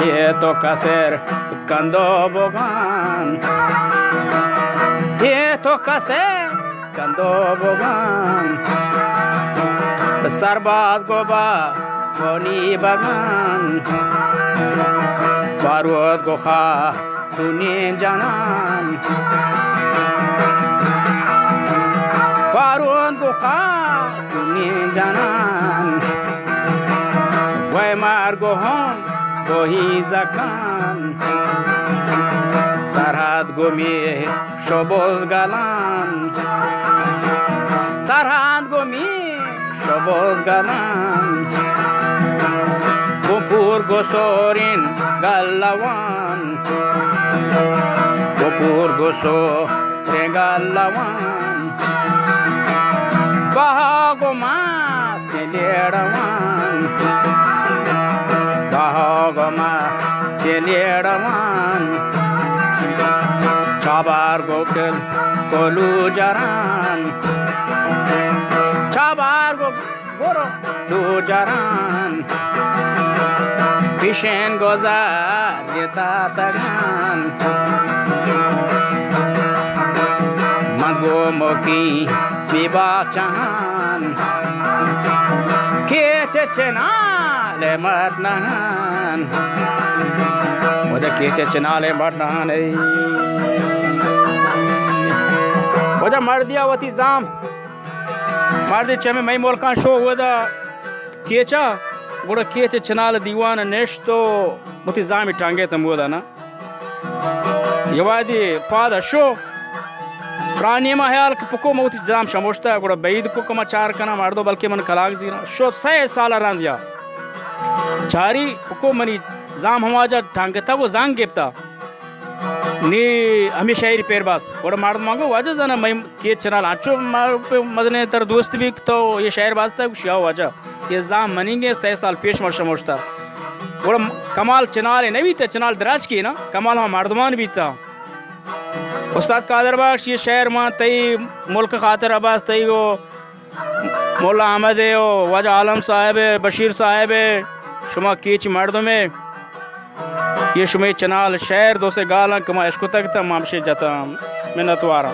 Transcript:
اے تو کسر کندو بگان، اے تو کسر کندو بگان، سرباز گو با گونی بگان، بارود گو خا دونی جنان، بارود گو خا دونی جنان، وی مرگ و ہون گوہی زکان، سرحد گو می شبوز گلان، سرحد گو می شبوز گلان، گو پور گو سورین گلوان، گو پور گو سورین گلوان، بہا گو ماس لیڑوان، بہا گو ما چہ لیڑوان، چابار گو کل کلو جران، چابار گو گرو دو جران، پیشین گو زر دیتا تگان، من گو موکی بی باچان، کیچ چنال مٹ نہان۔ وجہ کیچ چنال مٹ نہان ای۔ وجہ مردیا وتی زام، مردی چمی مئی ملکان شو ودا کیچا، گڑا کیچ چنال دیوان نشت و وتی زامی ٹانگے تم ودا نا۔ یہ وادی پاد شو۔ پرانی ما خیال کہ پکو ما وتی زام شموشتا، گڑا بعید کو کہ ما چار کنا مردو، بلکہ من کلاک زینا۔ شو سہ سال رند یا چاری پکو منی زام ہماجا ٹانگتا و زنگ گپتا۔ نی ہمی شاعری پیر باز۔ گڑا مردمان گو واجہ زنا مئی کیچ چنال انچو ما پہ مزنیں تر دوست بی تو یہ شاعر باستا گوشی آو واجہ۔ یہ زام منیگے سہ سال پیش مر شموشتا۔ گڑا کمال چنال نہ بیتا، چنال دراج کی نا، کمال ہما مردمان بیتا۔ استاد قادر بخش، یہ شعر ما تئی ملک خاطر عباس تئی و مولا احمد و واجہ عالم صاحب، بشیر صاحب، شما کیچ مردم، یہ شمے چنال شعر دو سے گالاں کہ ما اشکتگ تا ما ہمشے جتا۔ منتواراں۔